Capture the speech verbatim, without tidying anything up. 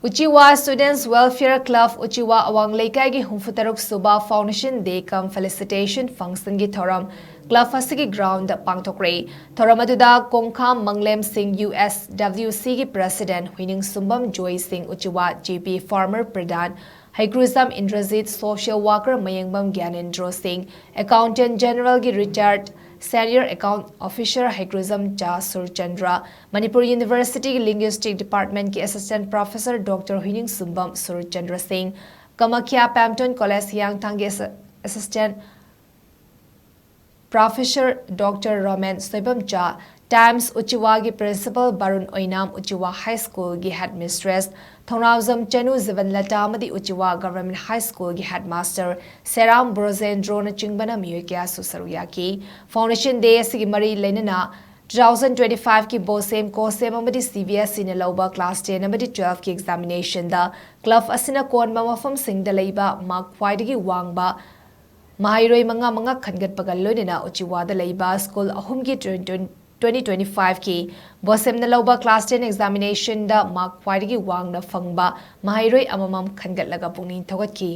ꯎꯆꯤꯋꯥ Students Welfare Club ꯎꯆꯤꯋꯥ ꯑꯋꯥꯡ ꯂꯩꯀꯥꯏꯒꯤ ꯍꯨꯝꯐꯨ ꯇꯔꯨꯛ ꯁꯨꯕ Foundation Day cum Felicitation Function ꯒꯤ ꯊꯧꯔꯝ club ꯑꯁꯤꯒꯤ ground ꯗ ꯄꯥꯡꯊꯣꯛꯈ꯭ꯔꯦ꯫ ꯊꯧꯔꯝ ꯑꯗꯨꯗ ꯀꯣꯡꯈꯥꯝ ꯃꯪꯂꯦꯝ ꯁꯤꯡ, U S W C ꯒꯤ President ꯍꯨꯏꯅꯤꯡꯁꯨꯝꯕꯝ ꯖꯣꯏ ꯁꯤꯡ, ꯎꯆꯤꯋꯥ J P Farmer ꯄ꯭ꯔꯙꯥꯟ ꯍꯩꯀ꯭ꯔꯨꯖꯝ ꯏꯟꯗ꯭ꯔꯖꯤꯠ, social worker ꯃꯌꯦꯡꯕꯝ ꯒ꯭ꯌꯥꯅꯦꯟꯗ꯭ꯔꯣ ꯁꯤꯡ, Accountant General ꯒꯤ retired Senior Account Officer ꯍꯩꯀ꯭ꯔꯨꯖꯝ ꯆꯥ ꯁꯨꯔꯆꯟꯗ꯭ꯔ, ꯃꯅꯤꯄꯨꯔ University ꯒꯤ Linguistic Department ꯀꯤ Assistant Professor Doctor Huiningsumbam Surchandra Singh, Kamakhya Pemton College ꯍꯤꯌꯥꯡꯊꯥꯡꯒꯤ ꯑꯦꯁ-, Assistant Professor Doctor ꯔꯣꯃꯦꯟ ꯁꯣꯏꯕꯝꯆꯥ, Times ꯎꯆꯤꯋꯥꯒꯤ Principal Barun Oinam, Uchiwa High School ꯒꯤ Headmistress ꯊꯧꯅꯥꯎꯖꯝ ꯆꯅꯨ ꯖꯤꯕꯟꯂꯇꯥ ꯑꯃꯗꯤ ꯎꯆꯤꯋꯥ Government High School ꯒꯤ Headmaster ꯁꯦꯔꯥꯝ ꯕ꯭ꯔꯣꯖꯦꯟꯗ꯭ꯔꯣꯅꯆꯤꯡꯕꯅ ꯃꯤꯑꯣꯏ ꯀꯌꯥꯁꯨ ꯁꯔꯨꯛ ꯌꯥꯈꯤ꯫ Foundation Day ꯑꯁꯤꯒꯤ ꯃꯔꯤ ꯂꯩꯅꯅ two thousand twenty-five ꯀꯤ ꯕꯣꯁꯦꯝ ꯀꯣꯁꯦꯝ ꯑꯃꯗꯤ C B S E ꯅ ꯂꯧꯕ class ten ꯑꯃꯗꯤ twelve ꯀꯤ examination ꯗ club ꯑꯁꯤꯅ ꯀꯣꯟꯕ ꯃꯐꯝꯁꯤꯡꯗ ꯂꯩꯕ mark ꯈ꯭ꯋꯥꯏꯗꯒꯤ ꯋꯥꯡꯕ ꯃꯍꯩꯔꯣꯏ ꯃꯉꯥ ꯃꯉꯥ ꯈꯟꯒꯠꯄꯒ ꯂꯣꯏꯅꯅ ꯎꯆꯤꯋꯥꯗ ꯂꯩꯕ school ꯑꯍꯨꯝꯒꯤ twenty twenty-five ꯀꯤ ꯕꯣꯁꯦꯝꯅ ꯂꯧꯕ class ten examination ꯗ mark ꯈ꯭ꯋꯥꯏꯗꯒꯤ ꯋꯥꯡꯅ ꯐꯪꯕ ꯃꯍꯩꯔꯣꯏ ꯑꯃꯃꯝ ꯈꯟꯒꯠꯂꯒ ꯄꯨꯛꯅꯤꯡ ꯊꯧꯒꯠꯈꯤ꯫